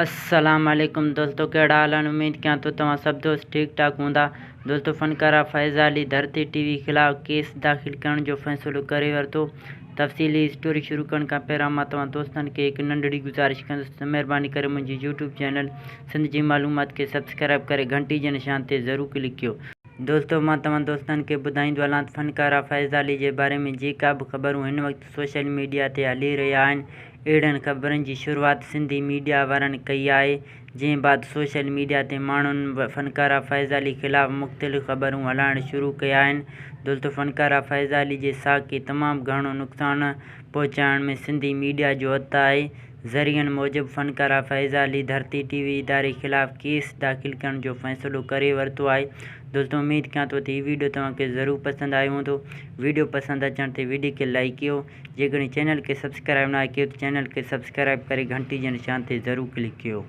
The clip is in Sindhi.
السلام عليڪم دوستو ڪهڙا حال آهن اميد ڪيان ٿو توهان سڀ دوست ٺيڪ ٺاڪ هوندا دوستو فنڪارا فيض علي ڌرتي ٽي وي خلاف ڪيس داخل ڪرڻ جو فيصلو ڪري ورتو تفصيلي اسٽوري شروع ڪرڻ کان پهريان مان توهان دوستن کي هڪ ننڍڙي گذارش ڪندس ته مهرباني ڪري منهنجي يوٽيوب چينل سنڌ جي معلومات کي سبسڪرائب ڪري گهنٽي جي نشان تي ضرور ڪلڪ ڪيو. دوستو مان توهان دوستن کي ٻڌائيندو هلان ته فنڪارا فيض علي جي باري ۾ جيڪا به خبرون هن وقت سوشل ميڊيا تي هلي رهيا آهن اهڙن خبرن جي شروعات سنڌي ميڊيا وارن ڪئي آهي جنهن بعد سوشل ميڊيا تي ماڻهن فنڪارا فيض علي خلاف مختلف خبرون هلائڻ شروع ڪيا آهن دوستو فنڪارا فيض علي جي ساک کي تمام گهڻو نقصان پهچائڻ ۾ سنڌي ميڊيا جو هٿ آهي ذريعن موجب فنڪارا فيض علي ڌرتي ٽي وي اداري خلاف ڪيس داخل ڪرڻ جو فيصلو ڪري ورتو آهي دوستو اميد ڪيان ٿو ته هي ويڊيو توهان کي ضرور پسند آيو هوندو ويڊيو پسند اچڻ تي ويڊيو کي لائيڪ ڪيو جيڪڏهن چينل کي سبسڪرائب ناهي ڪيو ته چينل کي سبسڪرائب ڪري گهنٽي جي نشان تي ضرور ڪلڪ ڪيو.